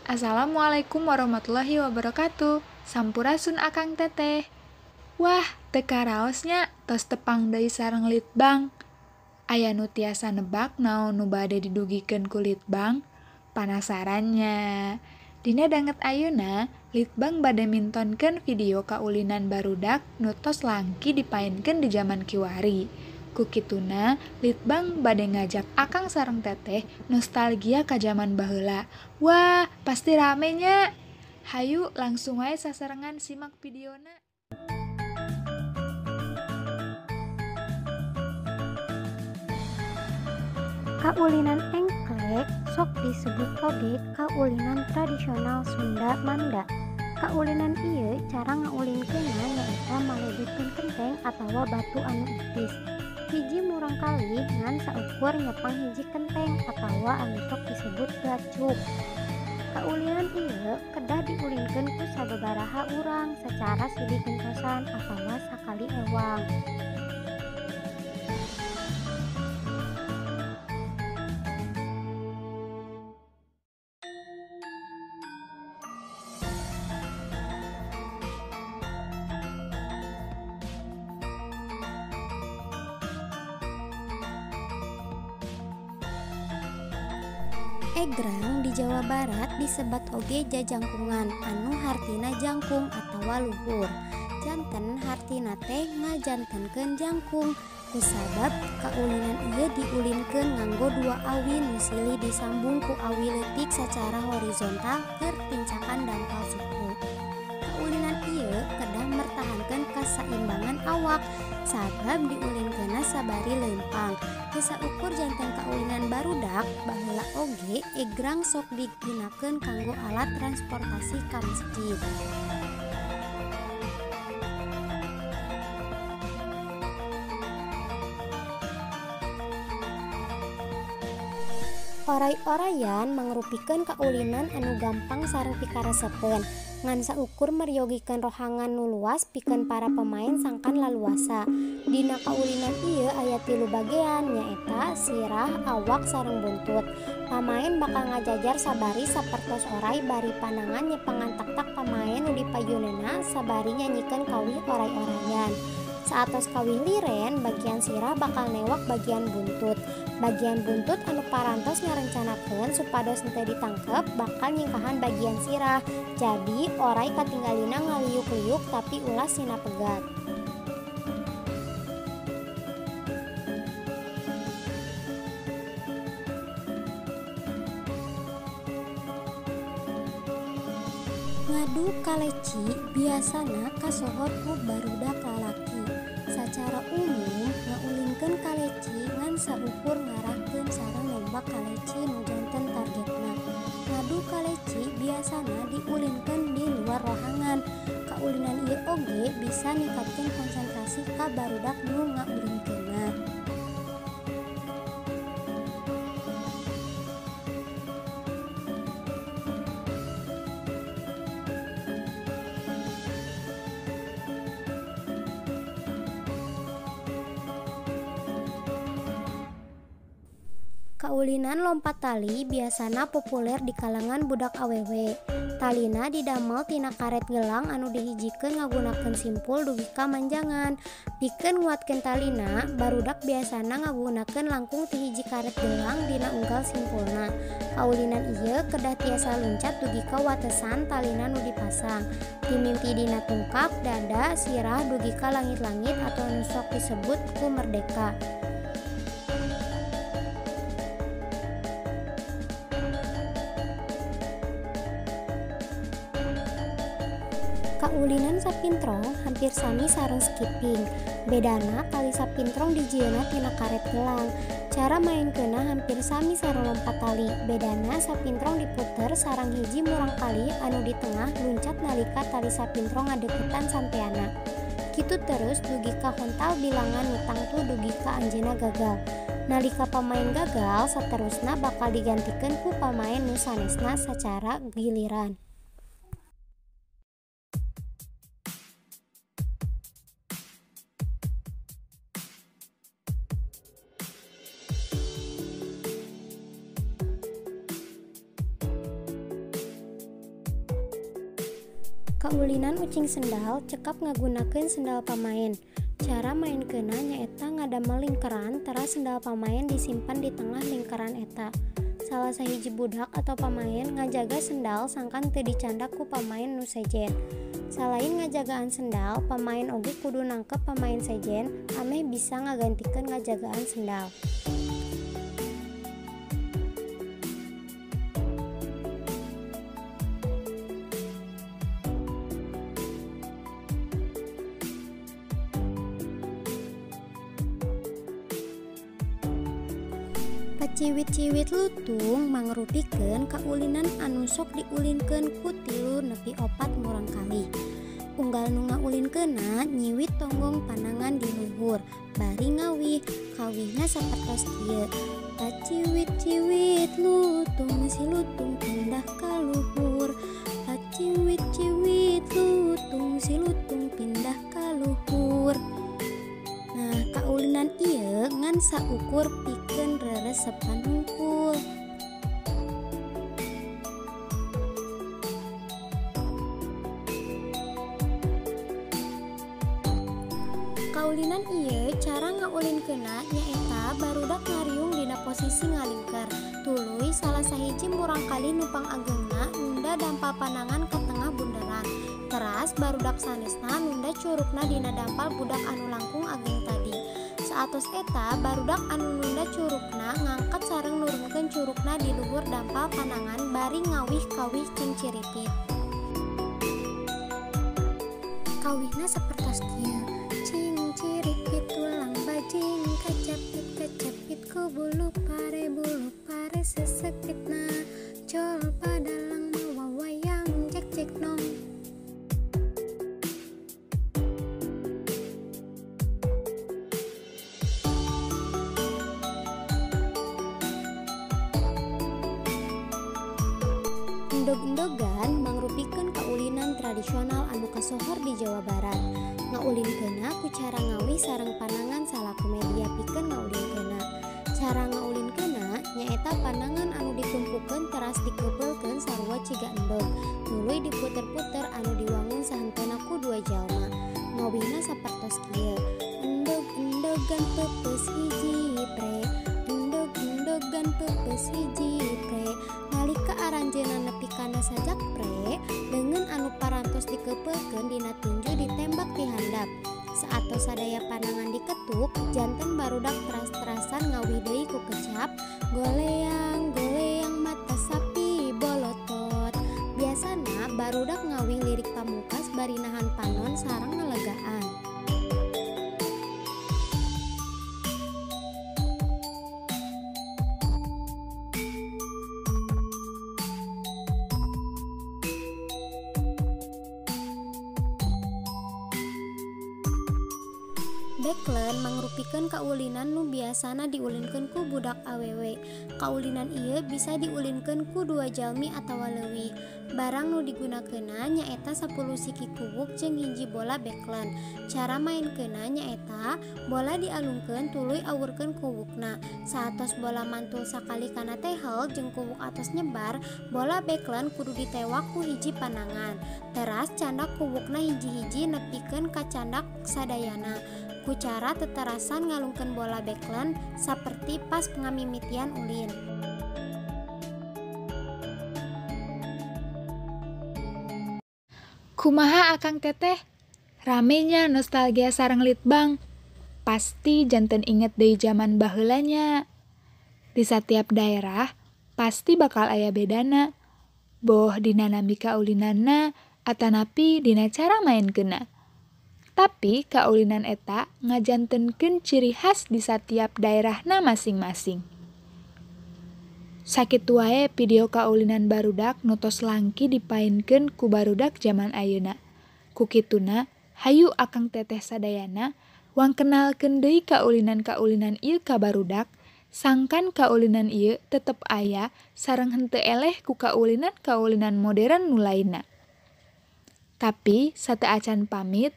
Assalamualaikum warahmatullahi wabarakatuh. Sampurasun Akang Teteh. Wah, teu karaos nya tos tepang deui sareng Litbang. Aya nu tiasa nebak naon nu bade didugikeun ku Litbang? Panasaran nya. Dina danget ayeuna, Litbang bade mintonkeun video kaulinan barudak nu tos langki dipaenkeun di jaman kiwari. Ku kituna, Litbang bade ngajak Akang sareng Teteh nostalgia ka jaman baheula. Wah, pasti rame nya. Hayu langsung wae sasarengan simak videona. Kaulinan engklek sok disebut oge kaulinan tradisional Sunda Manda. Kaulinan ieu cara ngaulinkeunna nyaeta maledugkeun kenteng atawa batu anu ipis. Hiji murangkalih ngan saukur nyepeng hiji kenteng atawa anu sok disebut gacuk. Kaulinan ieu kedah diulinkeun ku sababaraha urang sacara silih gentosan atawa sakali ewang. Egrang di Jawa Barat disebat oge jajangkungan anu hartina jangkung atawa luhur. Janten hartina teh ngajantenkeun jangkung kusabab kaulinan ieu diulinkeun nganggo dua awi nu silih disambung ku awi leutik sacara horizontal keur tincakan dangkal suku. Kaulinan ieu kedah mertahankeun kasaimbangan awak sabab diulinkeunna sabari leumpang. Teu saukur janten kaulinan barudak, baheula oge egrang sok digunakeun kanggo alat transportasi ka masjid. Oray-orayan mangrupikeun kaulinan anu gampang sareng pikaresepeun, ngan saukur meryogikeun rohangan nu luas pikeun para pemain sangkan laluasa. Dina kaulinan ieu aya tilu bagean nyaeta sirah, awak sareng buntut. Pamain bakal ngajajar sabari sapertos oray bari panangan nyepengan taktak pamain nu dipayunana sabari nyanyikeun kawih oray-orayan. Saatos kawih liren, bagian sirah bakal newak bagian buntut. Bagian buntut anu parantos ngarencanakeun supados henteu ditangkep bakal nyingkahan bagian sirah. Jadi oray katinggalina ngaliuk-liuk tapi ulah sina pegat. Ngadu kaleci biasana kasohor ku barudak lalaki. Sacara umum ngaulinkeun kaleci ngan saukur ngarahkeun sareng nembak kaleci nu janten targetna. Ngadu kaleci biasana diulinkeun di luar rohangan. Kaulinan ieu oge bisa ningkatkeun konsentrasi ka barudak nu ngaulinkeunna. Kaulinan lompat tali biasana populer di kalangan budak awewe. Talina didamel tina karet gelang anu dihijikeun ngagunakeun simpul dugi ka manjangan. Pikeun nguatkeun talina, barudak biasana ngagunakeun langkung ti hiji karet gelang dina unggal simpulna. Kaulinan ieu kedah tiasa luncat dugi ka watesan talina nu dipasang. Timimti dina tungkap, dada, sirah dugi ka langit-langit atau nu sok disebut ku merdeka. Kaulinan sapintrong hampir sami sareng skipping. Bedana tali sapintrong dijieunna tina karet gelang. Cara mainkeunna hampir sami sareng lompat tali. Bedana sapintrong diputer sareng hiji murangkalih anu di tengah luncat nalika tali sapintrong ngadeukeutan sampeana. Kitu terus dugi ka hontal bilangan nu tangtu dugi ka anjeunna gagal. Nalika pamain gagal, saterusna bakal digantikeun ku pamain nu sanesna sacara giliran. Kaulinan ucing sendal cekap ngagunakeun sendal pamaen. Cara mainkeunna nyaeta ngadamel lingkeran teras sendal pamaen disimpan di tengah lingkeran eta. Salah sahiji budak atau pamaen ngajaga sendal sangkan teu dicandak ku pamaen nu sejen. Salain ngajagaan sendal, pamaen oge kudu nangkep pamaen sejen ameh bisa ngagantikeun ngajagaan sendal. Paciwit-ciwit lutung mangrupikeun kaulinan anu sok diulinkeun ku 3 nepi 4 murangkalih. Unggal nu ngaulinkeunna nyiwit tonggong panangan di luhur bari ngawih, kawihna sapertos kieu. Paciwit-ciwit lutung si lutung pindah ka luhur. Paciwit-ciwit lutung si lutung pindah ka luhur. Nah, kaulinan ieu ngan saukur pikeun reresepan hungkul. Kaulinan ieu cara ngaulinkeunna nyaeta barudak ngariung dina posisi ngalingker. Tuluy salah sahiji murangkalih nu pangageungna nunda dampal panangan ka tengah bunderan. Teras barudak sanesna nunda curugna dina dampal budak anu langkung ageng tadi. Saatos eta barudak anu nunda curugna ngangkat sareng nurunkeun curugna di luhur dampal panangan bari ngawih kawih cingciripit. Kawihna sapertos kieu. Cingciripit tulang bajing kacapit kacapit ku bulu pare sesekitna col padalang mawa wayang cek cek nong. Endog-endogan mangrupikeun kaulinan tradisional anu kasohor di Jawa Barat. Ngaulinkeunna ku cara ngawih sareng panangan salaku media pikeun ngaulinkeunna. Cara ngaulinkeunna nyaeta panangan anu ditumpukeun teras dikepeulkeun sarua ciga endog, tuluy diputer-puter anu diwangun sahenteuna ku 2 jalma. Ngawihna sapertos kieu. Endog-endogan peupeus hiji pre, endog-endogan peupeus hiji pre. Nalika aranjeunna nepi kana sajak pre, leungeun anu parantos dikepeulkeun dina tinju ditembak ti handap. Saatos sadaya panangan diketuk, janten barudak teras-terasan ngawih deui ku kecap, goleang-goleang mata sapi bolotot. Biasana barudak ngawih lirik pamungkas bari nahan panon sareng ngelegaan. Beklen mangrupikeun kaulinan nu biasana diulinkeun ku budak awewe. Kaulinan ieu bisa diulinkeun ku 2 jalmi atawa leuwih. Barang nu digunakeunna nyaeta 10 siki kuwuk jeung hiji bola beklen. Cara mainkeunna nyaeta bola dialungkeun tuluy awurkeun kuwukna. Saatos bola mantul sakali kana tehel jeung kuwuk atos nyebar, bola beklen kudu ditewak ku hiji panangan. Teras candak kuwukna hiji-hiji nepikeun ka candak sadayana. Ku cara teterasan ngalungkeun bola beklen saperti pas ngamimitian ulin. Kumaha akang teteh? Ramenya nostalgia sareng litbang. Pasti janten inget deui jaman baheula nya. Di satiap daerah pasti bakal aya bedana. Boh dina nami kaulinanna atanapi dina cara mainkeunna. Tapi kaulinan eta ngajantenkeun ciri khas di satiap daerahna masing-masing. Sakitu wae video kaulinan barudak nu tos langki dipaenkeun ku barudak jaman ayeuna. Ku kituna, hayu akang teteh sadayana wang kenalkeun deui kaulinan-kaulinan ieu ka barudak, sangkan kaulinan ieu tetep aya sareng henteu eleh ku kaulinan-kaulinan modern nu lainna. Tapi sateuacan pamit,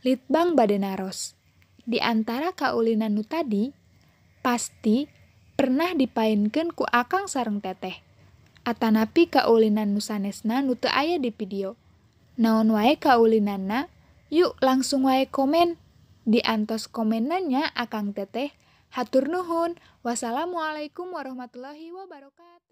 Litbang bade naros. Di antara kaulinan nu tadi, pasti pernah dipaenkeun ku akang sareng teteh. Atanapi kaulinan nu sanesna nu teu aya di video. Naon wae kaulinanna? Yuk langsung wae komen. Diantos komenna nya Akang Teteh. Hatur nuhun. Wassalamualaikum warahmatullahi wabarakatuh.